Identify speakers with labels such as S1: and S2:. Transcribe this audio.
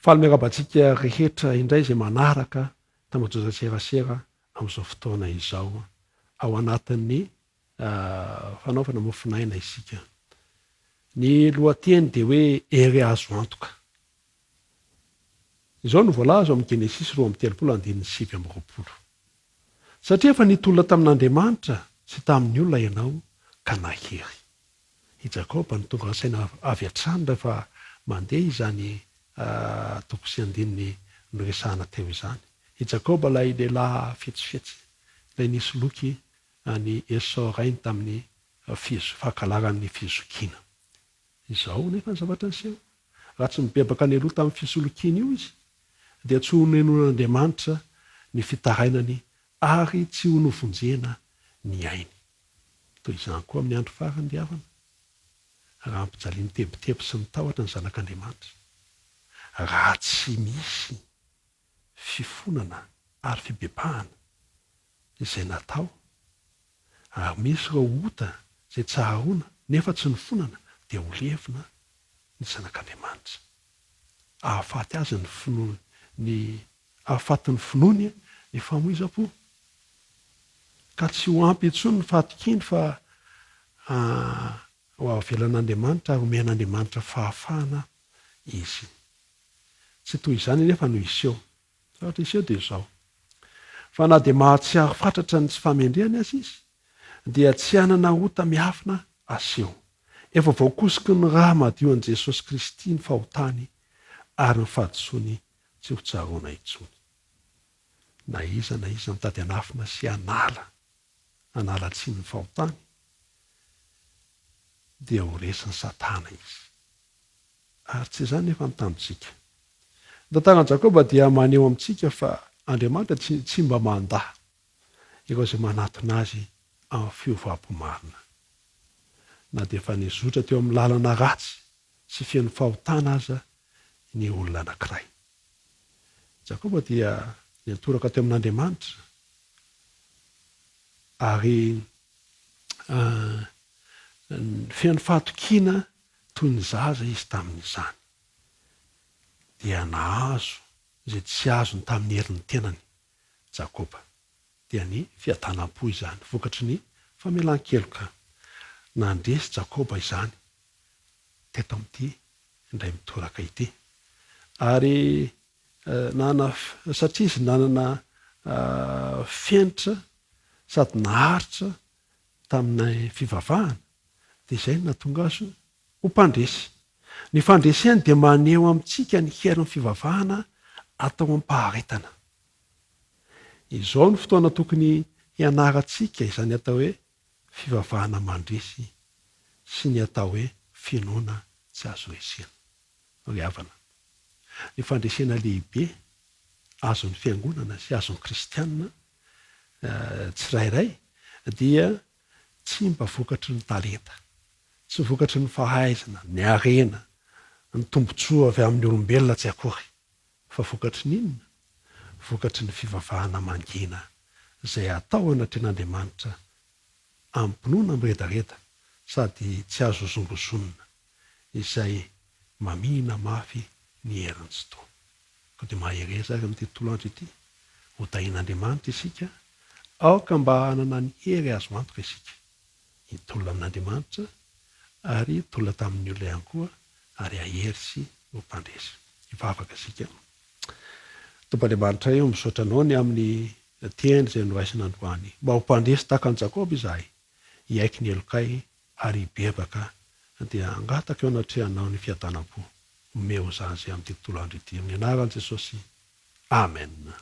S1: Faly miarahaba antsika rehetra indray izay manaraka tambajotran-tserasera amin'izao fotoana izao. Ao anatin'ny fanaovana mofonaina isika. Ny lohateny dia hoe Hery azo antoka. Izao no voalaza ao amin'ny Genesisy 32 andininy 29. Satria efa nitolona tamin'Andriamanitra sy tamin'ny olona ianao ka nahery. I Jakoba no tonga an-tsaina avy hatrany rehefa mandeha izany toko sy andininy noresahana teo izany. I Jakoba ilay lehilahy fetsifetsy, ilay nisoloky an'i Esao rainy tamin'ny fankalaran'ny fizokiana. Izao anefa ny zavatra niseho, raha tsy nibebaka nialoha tamin'ny fisolokiana io izy, dia tsy ho nohenoin'Andriamanitra ny fitarainany ary tsy ho novonjena ny ainy. Toy izany koa amin'ny andro farany, ry havana, raha ampijalian'ny tebiteby sy ny tahotra ny zanak'Andriamanitra, raha tsy misy fifonana ary fibebahana izay natao, ary misy ireo ota izay tsaroana nefa tsy nifonana, dia ho levona ny zanak'Andriamanitra. Hahafaty azy ny finoany, ny hahafaty ny finoany ny famoizam-po. Ka tsy ho ampy intsony ny fahatokiany fa ho avelan'Andriamanitra ary homen'Andriamanitra fahafahana izy. Tsy toy izany anefa no hiseho. Zavatra hiseho dia izao, fa na dia mahatsiaro fatratra ny tsy fahamendrehany aza izy, dia tsy hanana ota miafina aseho. Efa voakosoky ny ra madio an'i Jesosy Kristy ny fahotany ary ny fahadisoany tsy ho tsaroana intsony. Na iza na iza mitady hanafina sy hanala hanala tsiny ny fahotany dia ho resin'i Satana izy. Ary tsy izany nefa ny tanjontsika. Ny tantaran'i Jakoba dia maneho amintsika fa Andriamanitra tsy tsy mba mandà ireo izay manatona Azy amin'ny fiovam-po marina. Na dia efa nizotra teo amin'ny lalana ratsy sy feno fahotana aza ny olona anankiray. Jakoba dia niantoraka teo amin'Andriamanitra ary feno fahatokiana toy ny zaza izy tamin'izany. Dia nahazo izay tsy azony tamin'ny herin'ny tenany Jakoba. Dia ny fiadanam-po izany, vokatry ny famelan-keloka. Nandresy Jakoba izany teto amin'ity indray mitoraka ity. Ary nana, satria izy nanana fenitra sady naharitra tamin'ny fivavahana, dia izay no nahatonga azy ho mpandresy. Ny fandreseny dia maneho amintsika ny herin'ny fivavahana atao amim-paharetana. Izao no fotoana tokony hianarantsika izany atao hoe fivavahana mandresy sy ny atao hoe finoana tsy azo resena. Ry havana, ny fandresena lehibe azon'ny Fiangonana sy azon'ny kristiana tsirairay dia tsy mba vokatry ny talenta, tsy vokatry ny fahaizana, ny harena, ny tombontsoa avy amin'ny olombelona tsy akory, fa vokatry ny inona? Vokatry ny fivavahana mangina izay atao anatrehan'Andriamanitra amim-pinoana miredareda sady tsy azo hozongozonina, izay mamihina mafy ny herin'ny Tsitoha. Koa dia mahereza ary amin'ity tontolo andro ity. Ho tahian'Andriamanitra isika. Aoka mba hanana ny hery azo antoka isika. Hitolona amin'Andriamanitra ary hitolona tamin'ny olona ihany koa ary hahery sy ho mpandresy. Hivavaka isika. Tompo Andriamanitray ô, misaotra Anao ny amin'ny teny izay noraisina androany. Mba ho mpandresy tahaka an'i Jakoba izahay, hiaiky ny helokay ary hibebaka dia hangataka eo anatrehanao ny fiadanam-po. Omeo izany izay amin'ity tontolo andro ity. Amin'ny anaran'i Jesosy. Amen.